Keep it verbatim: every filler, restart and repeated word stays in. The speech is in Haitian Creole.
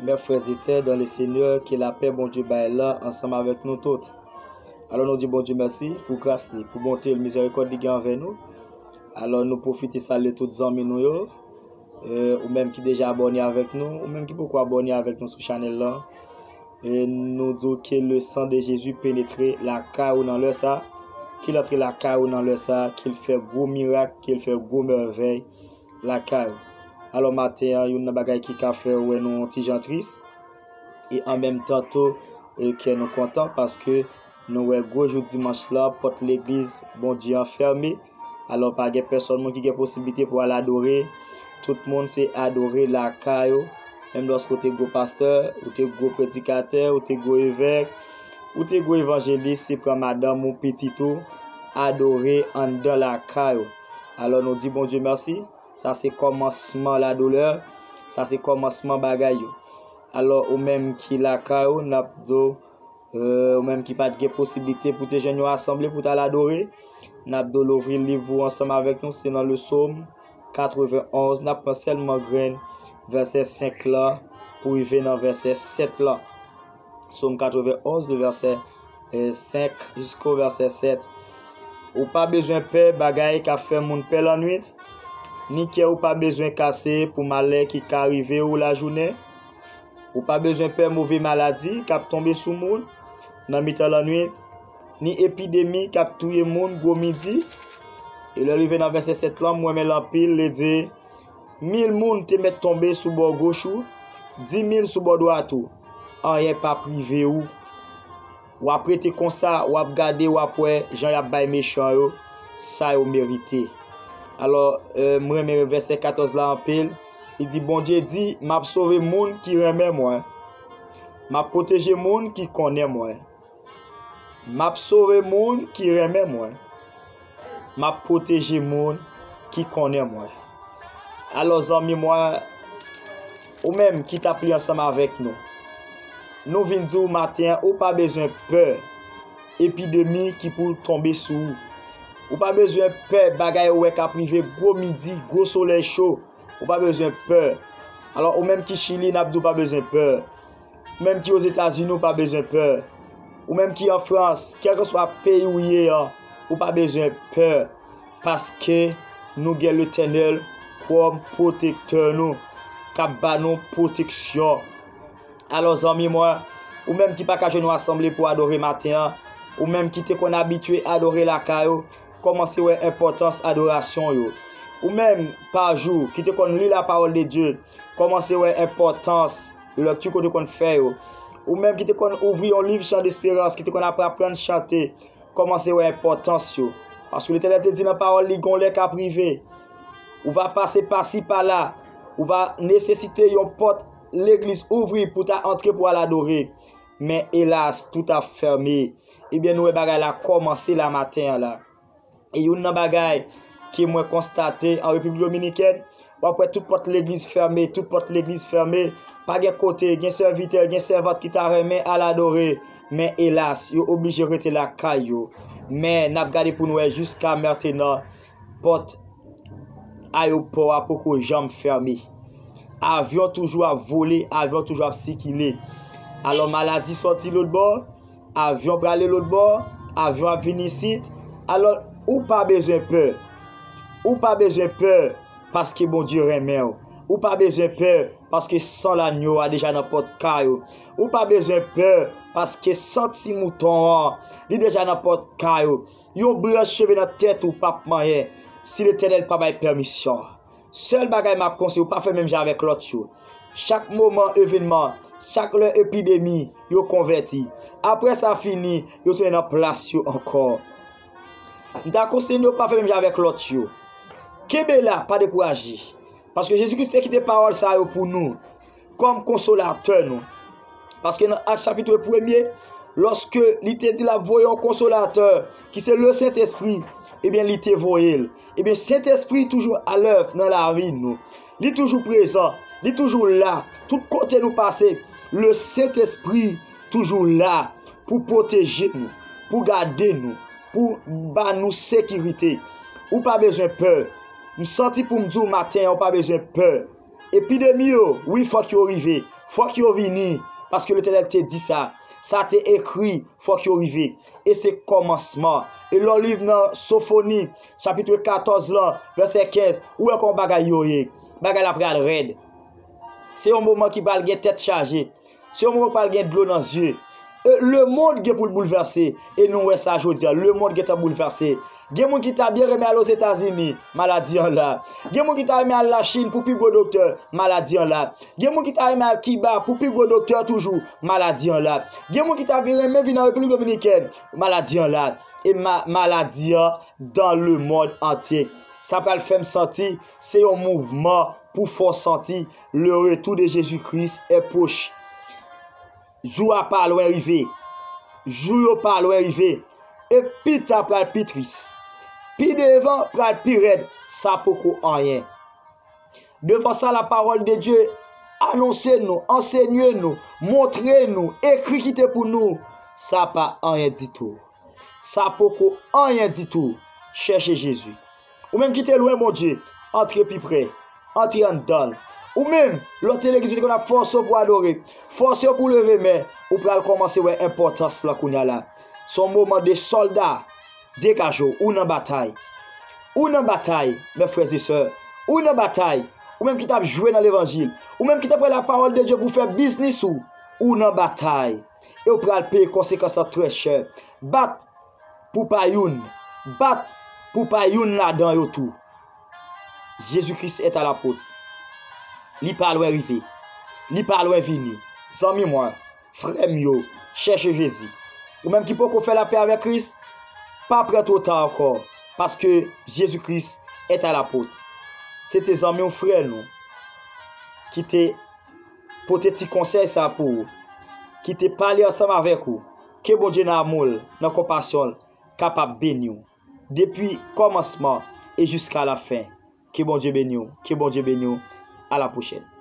Mes frères et sœurs dans le Seigneur, ke lapè Bondye bay la ansanm avèk nou tout. Alò, nou di Bondye mèsi pou gras li, pou bonte l, mizèrikòd li gen anvè nou. Alò, nou pwofite salye tout zanmi nou yo. E, ou menm ki deja abòne avèk nou, ou menm ki poko abòne avèk nou sou chanèl la. E nou di w ke le sang de Jésus penetre lakay ou nan lè sa. Ke l antre lakay ou nan lè sa, ke l fè gwo mirak, ke l fè gwo mèvèy lakay ou. Alò, maten an, youn nan bagay ki ka fè w wè nou yon ti jan tris, e an menm tan tou, e kè nou kontan, paske nou wè gwo jou dimanch la, pòt legliz Bondye an fèmen. Alò, pa gen pèsòn moun ki gen posiblite pou al adore. Tout moun se adore lakay ou. Menm lòske w te gwo pastè, ou te gwo predikatè, ou te gwo evèk, ou te gwo evanjelis, se pran madanm ou, pitit ou, adore anndan lakay ou. Alò, nou di Bondye mèsi. Sa se kòmansman ladoulè. Sa se kòmansman bagay yo. Alò, ou menm ki lakay ou, n ap di w, e, ou menm ki pa t gen posiblite pou te jwenn yon asanble pou t al adore, n ap di w louvri liv ou ansanm avèk nou, se nan le Sòm katrevenn onz, n ap pran sèlman grenn vèsè senk la pou rive nan vèsè sèt la. Sòm katrevenn onz, de vèsè, e, senk jisko vèsè sèt. Ou pa bezwen pè bagay k ap fè moun pè lannwit, ni kè ou pa bezwen kase pou malè ki ka rive ou lajounen. Ou pa bezwen pè move maladi k ap tonbe sou moun nan mitan lannwit, ni epidemi k ap touye moun gwo midi. E lè l rive nan vèsè sèt lan, m renmen l anpil, li di, mil moun te mèt tonbe sou bò goch ou, di mil sou bò dwat ou, anyen p ap rive ou. W ap rete konsa, w ap gade, w ap wè jan y ap bay mechan yo sa yo merite. Alò, e, m renmen vèsè katòz la anpil. Li di, Bondye di, m ap sove moun ki renmen mwen. M ap pwoteje moun ki konnen mwen. M ap sove moun ki renmen mwen. M ap pwoteje moun ki konnen mwen. Alò, zanmi mwen, ou menm ki t ap li ansanm avèk nou, nou vin di w maten an, ou pa bezwen pè epidemi ki pou tonbe sou ou. Ou pa bezwen pè bagay ou wè k ap rive gwo midi, gwo solèy cho. Ou pa bezwen pè. Alò, ou menm ki Chili, n ap di w pa bezwen pè. Ou menm ki Ozetazini, ou pa bezwen pè. Ou menm ki an Frans, kèlkeswa peyi ou ye an, ou pa bezwen pè. Paske nou gen Letènèl kòm pwotektè nou, k ap ba nou pwoteksyon. Alò, zanmi mwen, ou menm ki pa ka jwenn yon asanble pou adore maten an, ou menm ki te konn abitye adore lakay ou, kòmanse wè enpòtans adorasyon yo. Ou menm, pa jou, ki te konn li lapawòl de Dye, kòmanse wè enpòtans lekti ke w te konn fè yo. Ou menm ki te konn ouvri yon liv chan desperans, ki te konn ap aprann chante, kòmanse wè enpòtans yo. Paske Letènèl te di nan pawòl li, gen yon lè k ap rive. Ou va pase pasi pala. Ou va nesesite yon pòt legliz ouvri pou ta antre pou al adore. Men elas, tout ap fèmen. Ebyen, nou wè bagay la kòmanse la maten an la. E youn nan bagay ke mwen konstate an Repiblik Dominikèn, w ap wè tout pòt legliz fèmen, tout pòt legliz fèmen. Pa gen kote, gen sèvitè, gen sèvant ki ta renmen al adore. Men elas, yo oblije rete lakay yo. Men n ap gade pou n wè jiska mentenan, pòt ayewopò a poko janm fèmen. Avyon toujou ap vole, avyon toujou ap sikile. Alò, maladi sòti lòt bò, avyon prale lòt bò, avyon ap vin isit. Alò, ou pa bezwen pè. Ou pa bezwen pè paske Bondye renmen w. Ou pa bezwen pè paske san lanyo a deja nan pòt kay ou. Ou pa bezwen pè paske san ti mouton an, li deja nan pòt kay ou. Yon branch cheve nan tèt ou p ap manyen si Letènèl pa bay pèmisyon. Sèl bagay m ap konseye w, pa fè menm jan avèk lòt yo. Chak moman evènman, chak lè epidemi, yo konvèti. Apre sa fini, yo tounen nan plas yo ankò. M ta konseye nou pa fè menm jan avèk lòt yo. Kenbe la, pa dekouraje. Paske Jezi Kris te kite pawòl sa yo pou nou kòm konsolatè nou. Paske nan Ak chapit premye, lòske li te di l ap voye yon konsolatè, ki se Lesentespri, ebyen, li te voye l. Ebyen, Sentespri toujou alèv nan lavi nou. Li toujou prezan, li toujou la. Tout kote nou pase, Lesentespri toujou la pou pwoteje nou, pou gade nou, pou ba nou sekirite. Ou pa bezwen pè. M santi pou m di w maten an, ou pa bezwen pè. Epidemi yo, wi, fòk yo rive. Fòk yo vini, paske Letènèl te di sa. Sa te ekri, fòk yo rive. E se kòmansman. E lè w li nan Sofoni, chapit katòz lan, vèsè kenz, ou wè kòman bagay yo ye. Bagay la pral rèd. Se yon moman ki pral gen tèt chaje. Se yon moman ki pral gen dlo nan zye. E lemonn gen pou l boulvèse. E nou wè sa jodi a. Lemonn gentan boulvèse. Gen moun ki ta byen renmen al Ozetazini, maladi an la. Gen moun ki ta renmen al Lachin pou pi gwo doktè, maladi an la. Gen moun ki ta renmen al Kiba pou pi gwo doktè toujou, maladi an la. Gen moun ki ta renmen vin nan Repiblik Dominikèn, maladi an la. E ma- maladi an dans le monde entier. Sa pral fè m santi se yon mouvman pou fè w santi le retour de Jésus-Christ est proche. Jou a pa lwen rive. Jou yo pa lwen rive. E pi ta pral pi tris. Pi devan pral pi rèd. Sa poko anyen. Devan sa, la parole de Dieu anonse nou, ansenye nou, montre nou, ekri kite pou nou. Sa pa anyen ditou. Sa poko anyen ditou. Chèche Jezi. Ou menm ki te lwen Bondye, antre pi pre. Antre anndan l. Ou menm, lè w te legliz, ou te konn ap fòse w pou adore. Fòse w pou leve men. Ou pral kòmanse wè enpòtans lan kounye a la. Se yon moman de sòlda. Degaje w, ou nan batay. Ou nan batay, mes frères et sœurs. Ou nan batay. Ou menm ki t ap jwe nan levanjil. Ou menm ki te pran la parole de Dieu pou fè biznis ou. Ou nan batay. E w pral peye konsekans lan trè chè. Bat pou pa youn. Bat pou pa youn ladan yo tou. Jezi Kris est à la porte. Li pa lwen rive. Li pa lwen vini. Zanmi mwen, frè m yo, chèche Jezi. Ou menm ki poko fè lapè avèk Kris, pa prè two ta ankò, paske Jezi Kris est à la porte. Se te zanmi w, frè nou, ki te pote ti konsèy sa pou ou, ki te pale ansanm avèk ou. Ke Bondye nan amou l, nan konpasyon l, kapab beni w. Depi kòmansman e jiska la fen. Ke Bondye beni w. Ke Bondye beni w. A la pwochèn.